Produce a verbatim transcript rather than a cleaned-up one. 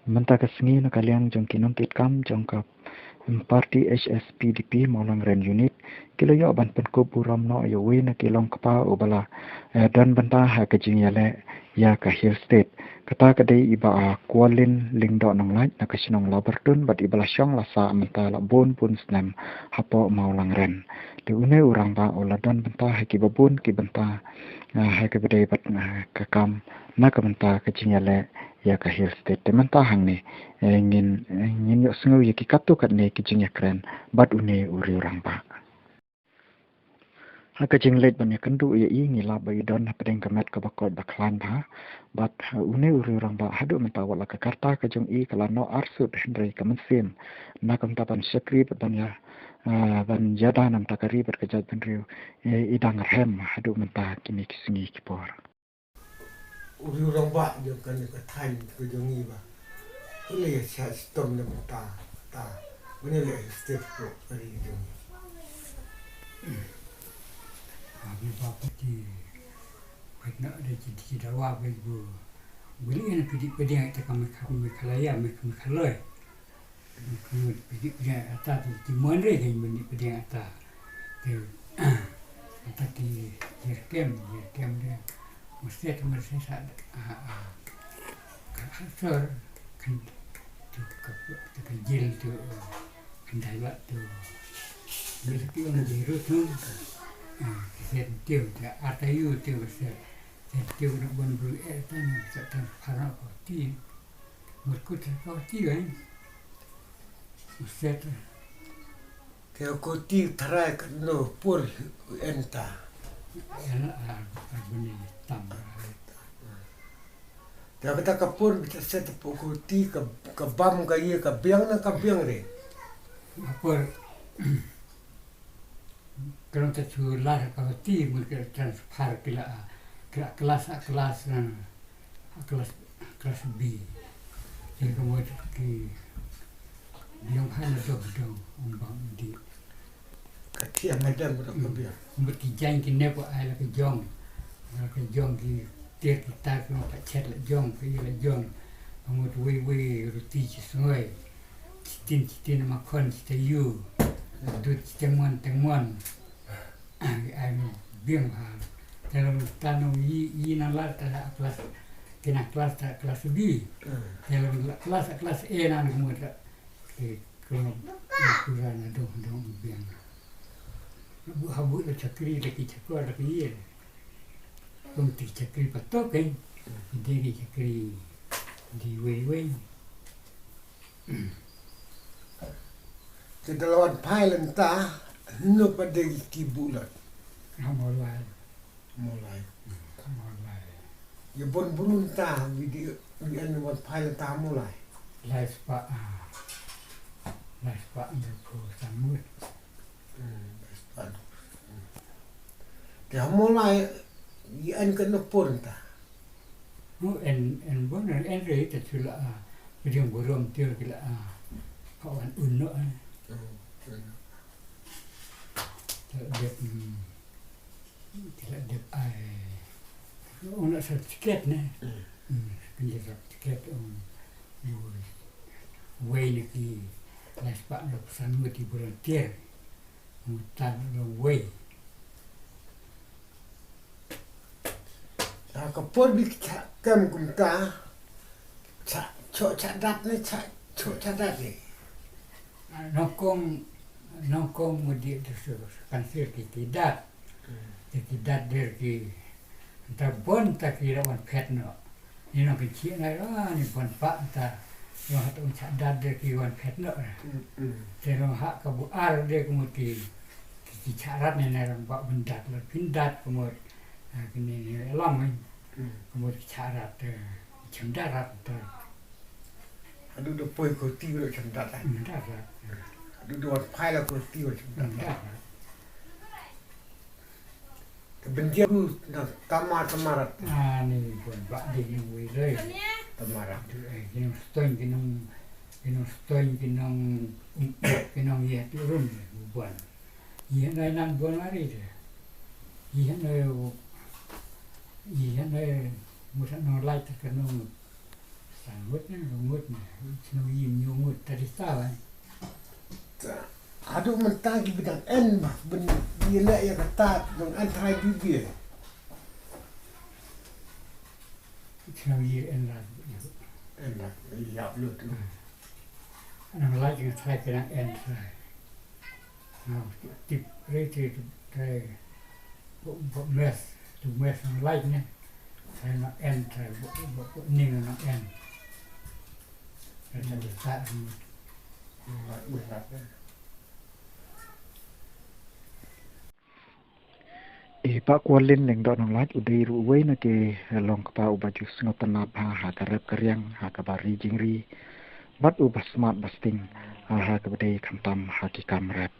Mynta ka sngi na ka liang jong ki nongkitkam jong ka party H S P D P Mawlangren Unit ki la ïoh ban pynkup burom noh ïa uwei na ki long kpa uba la eh, don bynta ha ka jingïaleh ïa ka Hill State. Kata ka dei i Bah Kualin Lyngdoh Nonglait na ka shnong Labartun bad iba la shong la sah mynta la bun bun snem hapoh Mawlangren. Te une u rangbah u la don bynta ha kiba bun ki bynta eh, ha kaba dei bad eh, ka kam na ka bynta ka jingïaleh ïa ka Hill State. Te mynta hangne eh, ngin eh, ngin ïohsngew ïa ki katto katne ki jingïakren bad une u riew rangbah. Ha ka jingleit ban ïakynduh ïa i ngi lap ba i don hapdeng ka met kaba koit ba khlaiñ bha. Bad eh, une u riew rangbah haduh mynta wat la ka karta ka jong i ka la noh arsut hynrei ka mynsiem na ka bynta ban shakri bad ban ïa eh, ban ïada na ka bynta ka ri bad ka jaitbynriew eh, i dang rhem haduh mynta kine ki sngi ki por. U riew rangbah jong kane ka thaiñ ka jong ngi ba u la ïa shah shitom na bynta kata ban ïaleh Hill State hapoh ka ri jong ngi. Ba ki ba ki peit na de ki ki dawa ba bu beli na pidi pidi ta ka Meghalaya, Meghalaya. Ka mut pdeng pdeng ata tu ti mon re kan mut pdeng ata. Te ata ki jerkem jerkem de mesti tu mesti sa a a ka sor kan tu ka tu ka jil tu kan dai ba tu mesti ki on biru tu. Ki sen tu ata yu tu mesti tu na bon bru e ta ni sa tan para ko ti. Mut kut ko ti kan. Mesti tu. Te ko ti tharai ka no por enta. Ena a a buni tam. Te kata ka por bita set po ko ti ka ka bam ka ye ka biang na ka biang re. A por. Kalau ta chu la ka ti mun ke transfer ki la ki la kelas a kelas na kelas kelas B. Jadi kamu ki biang hana dong dong umbang di. Ka tiang ada mudah ka biang. Mut ki jang ki ne ko ai la ki jong. La ki jong ki tiar ki tar ki ka chet la jong ki la jong. Mut wei wei ruti chi sngoi. Chitin chitin ma khon chita yu. Dut chita mon teng mon. Ai biang ha. Dalam tanong yi yi na la ta kelas kena kelas ta kelas B. Dalam kelas kelas A na mut. Ki kena kura na dong dong biang. Habu habu la chakri la ki chakwa la ki ye. Kum ti chakri patok kan. Di ki chakri di wei wei. Te da la wan phai lynta hynno pat de ki bulat. Molai. Molai. Molai. Ïa bon brun ta wi di wi an wan phai lynta molai. Lai spah ah. Lai spah hynriew phew san ngut. Te ha molai i an ka na por ta. Nu en en bon en re ta chula a. Piding burom tiur kila a. Ka wan un no. Ta dep ta dep ai. Una certificate ne. Kan certificate um. Wei ne ki. Lai spah hynriew phew san ngut i volunteer. Mutan long wei. Ka por bi ka kem kumta. Cha cho cha dat ne cha cho cha dat ne. Nongkong nongkong mudi tu su kan sir ki ki dat. Ki ki dat der ki ta bon ta ki rawan phet no. Ni nong pynchih ngai ra ni bon pa ta. Nong hat ong chak dat de ki wan phet no. Te nong ha ka bu ar de ku mut ki ki chak rat ne ne rong ba ben dat la phin dat ku mut. Ki ni ni lam ni. Ku mut ki chak rat te chim dat rat ta. Adu do poi ko ti ro chim dat. Dat rat. Adu do wan phai la ko ti ro chim dat. Dat rat. Te bynta ku na tamar tamar. Ani bon ba de ni wei rei. Tamar. Ki nong stoin ki nong ki nong stoin ki nong ki nong ye tu rum bon. Ye nai nan bon ari de. Ye nai ye nai musa nong lai ta ka nong. Ngut ne, ngut ne. Snow yim nyu ngut tadi sa lai. Haduh mynta ki bidang en ma, ben, ïa la ïa kata, dong en trai bibia. Snow yim en la. En la, ïa lu tu. Nang lai nang trai ke nang en trai. Nang tip re te trai. Bo, bo mes, tu mes nang lai ne. Trai nang en, trai bo, bo, bo ning nang en. Trai ta de ta. Nang lai, nang lai. I Bah Kualin Lyngdoh Nonglait u dei ruh uwei na ki long kpa uba ju sngewtynnat bha ha ka rep ka riang ha kaba ri jingri bad uba smat ba sting ha kaba dei khamtam ha ki kam rep.